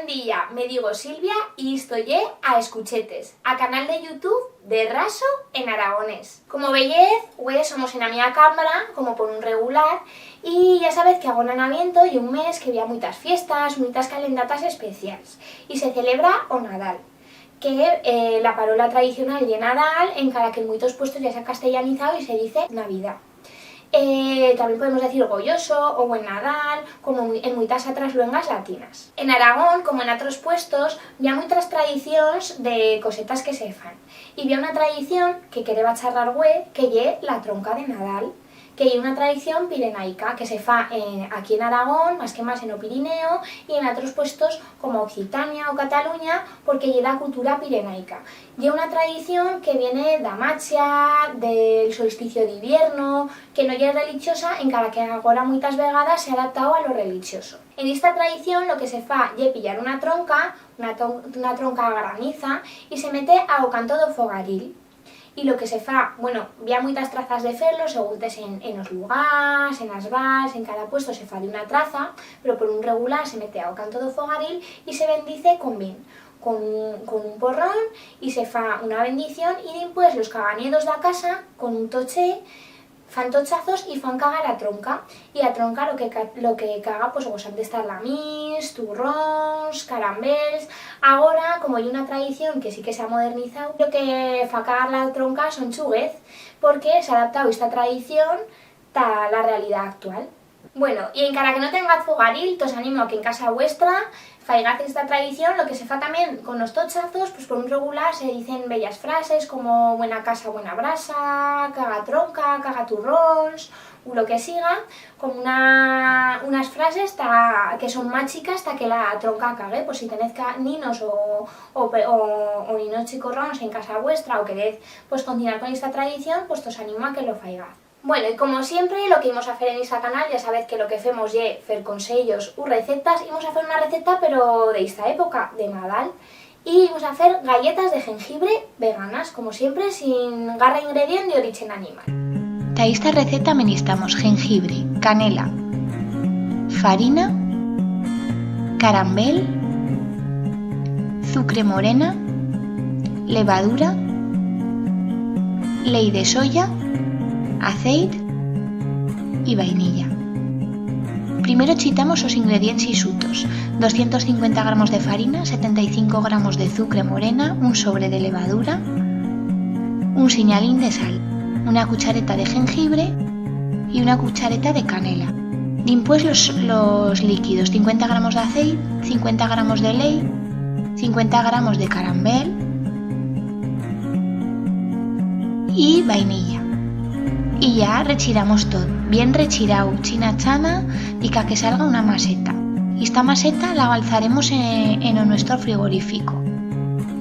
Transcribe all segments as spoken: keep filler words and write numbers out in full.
Bon día, me digo Silvia y isto ye A Escuchetes, a canal de YouTube de Raso en aragonés. Como veyez, hue somos en a mía cambra, como por un regular, y ya sabez que agora en Aviento ye un mes que bi ha muitas fiestas, muitas calendatas especials, y se celebra o Nadal, que, eh, la parola tradicional ye Nadal, encara que en muitos puestos ya s'ha castellanizau y se dice Navidad. Eh, tamién podemos decir Goyoso o Buen Nadal, como mui-, en muitas atras luengas latinas. En Aragón, como en atros puestos, bi ha muitas tradicions de cosetas que se fan. Y bi ha una tradición que quereba charrar hue, que ye la tronca de Nadal, que ye una tradición pirenaica que se fa, eh, aquí en Aragón, mas que mas en o Pirineo, y en atros puestos como Occitania o Cataluña, porque ye d'a cultura pirenaica. Ye una tradición que viene d'a machia, del solsticio d'hibierno, que no ye religiosa, encara que agora muitas vegadas s'ha adaptau a lo religioso. En esta tradición lo que se fa ye pillar una tronca, una tron-, una tronca graniza, y se mete a o canto d'o fogaril. Y lo que se fa, bueno, bi ha muitas trazas de fer-lo, seguntes en, en os lugars, en as vals, en cada puesto se fa d'una traza, pero por un regular se mete a o canto d'o fogaril y se bendice con vin, con un, con un porrón, y se fa una bendición, y dimpués los caganyedos d'a casa, con un tocher, fan tochazos y fan cagar a tronca. Y a tronca lo que ca-, lo que caga, pues, gosam d'estar lamins, turrons, carambels. Agora, como ye una tradición que sí que s'ha modernizau, lo que fa cagar la tronca son chuguez, porque s'ha adaptau esta tradición ta la realidat actual. Bueno, y encara que no tengaz fogaril, tos animo a que en casa vuestra faigaz esta tradición. Lo que se fa tamién con os tochazos, pues, por un regular se dicen bellas frases como buena casa, buena brasa, caga tronca, caga turrons, u lo que siga, como una, unas frases ta, que son machicas ta que la tronca cague. Pues si tenez ca-, ninos o, o pe-, o, o ninos chicorrons en casa vuestra o querez, pues, continuar con esta tradición, pues, tos animo a que lo faigaz. Bueno, y como siempre, lo que imos a fer en esta canal, ya sabez que lo que femos ye fer consellos u recetas. Imos a fer una receta, pero de esta época, de Nadal. Y imos a fer galletas de jengibre veganas, como siempre, sin garra ingredient de origen animal. Ta esta receta menistamos jengibre, canela, farina, carambel, zucre morena, levadura, leit de soya, aceit y vainilla. Primero chitamos os ingredients ixutos: doscientos cincuenta gramos de farina, setenta y cinco gramos de zucre morena, un sobre de levadura, un sinyalín de sal, una cuchareta de jengibre y una cuchareta de canela. Dimpués los, los líquidos: cincuenta gramos de aceit, cincuenta gramos de leit, cincuenta gramos de carambel y vainilla. Y ya rechiramos tot, bien rechirau, china chana, dica que salga una maseta. Y esta maseta la abalzaremos en, en o nuestro frigorífico,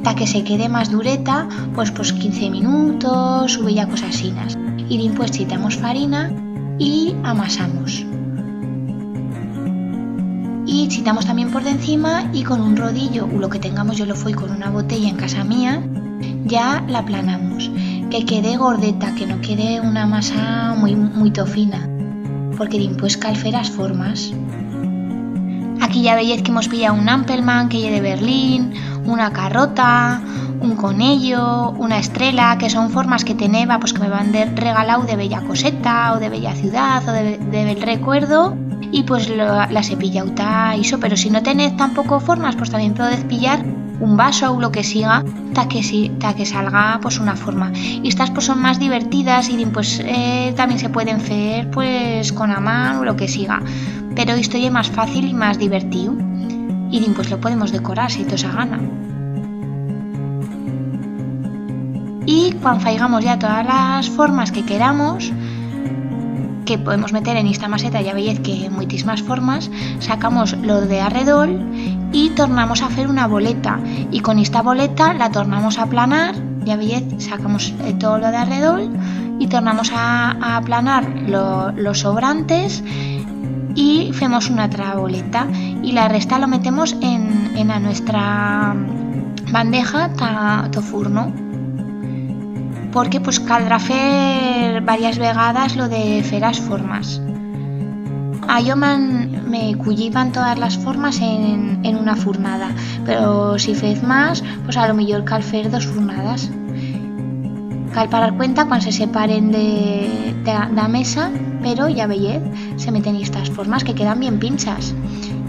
ta que se quede mas dureta, pues, pues quince minutos, u bellacos asinas. Y dimpués chitamos farina y amasamos. Y chitamos tamién por dencima y con un rodillo, u lo que tengamos, yo lo foi con una botella en casa mía, ya la aplanamos, que quede gordeta, que no quede una masa muy, muito fina, porque dimpués cal fer as formas. Aquí ya veyez que hemos pillado un Ampelmann, que ye de Berlín, una carrota, un conello, una estrela, que son formas que teneba, pues, que me van de, regalau de bella coseta, o de bella ciudat, o de, de bel recuerdo, y, pues, lo, las he pillau ta ixo. Pero si no tenez tampoco formas, pues, tamién podez pillar un vaso u lo que siga, ta que si-, ta que salga, pues, una forma. Y estas, pues, son mas divertidas y, pues, eh, tamién se pueden fer, pues, con a man u lo que siga. Pero isto ye mas fácil y mas divertiu. Y dimpués lo podemos decorar si tos a gana. Y cuan faigamos ya todas las formas que queramos, que podemos meter en esta maseta, ya veyez que muitismas formas, sacamos lo de arredol y tornamos a fer una boleta. Y con esta boleta la tornamos a aplanar, ya veyez, sacamos, eh, todo lo de arredol y tornamos a, a aplanar lo, los sobrantes y femos una atra boleta y la resta lo metemos en, en a nuestra bandeja ta, to furno. Porque, pues, caldrá fer varias vegadas lo de fer as formas. A yo m'han, Me culliban todas las formas en, en una furnada, pero si fez más, pues a lo millor cal fer dos furnadas. Cal parar cuenta cuan se separen de, de, d'a mesa, pero ya veyez, se meten estas formas que quedan bien pinchas.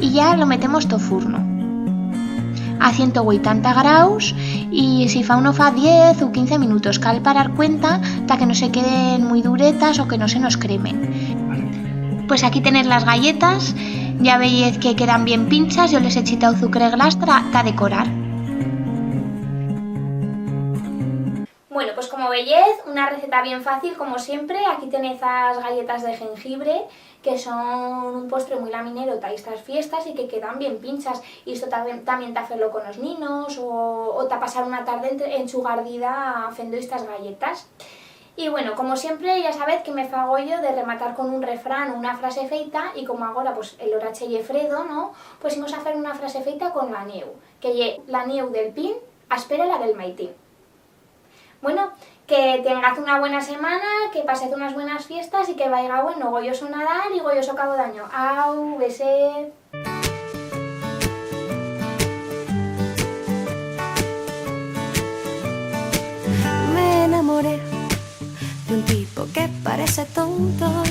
Y ya lo metemos t'o furno a ciento huitanta graus y si fa uno fa diez u quince minutos. Cal parar cuenta ta que no se queden muy duretas o que no se nos cremen. Pues aquí tenez las galletas, ya veyez que quedan bien pinchas, yo les he chitau zucre glas ta, ta decorar. Bueno, pues como veyez, una receta bien fácil, como siempre. Aquí tenez as galletas de jengibre, que son un postre muy laminero ta estas fiestas y que quedan bien pinchas. Y esto también, también ta fer-lo con os ninos o, o ta pasar una tarde entre, enchugardida fendo estas galletas. Y bueno, como siempre, ya sabez que me fago yo de rematar con un refrán o una frase feita, y como agora, pues, el orache ye fredo, no? Pues imos a fer una frase feita con la nieu, que ye: la nieu del pin aspera la del maitín. Bueno, que tengaz una buena semana, que pasez unas buenas fiestas y que vaiga bueno, goyoso Nadal y goyoso Cabo d'Anyo. Au, besez. Me enamoré de un tipo que parece tonto.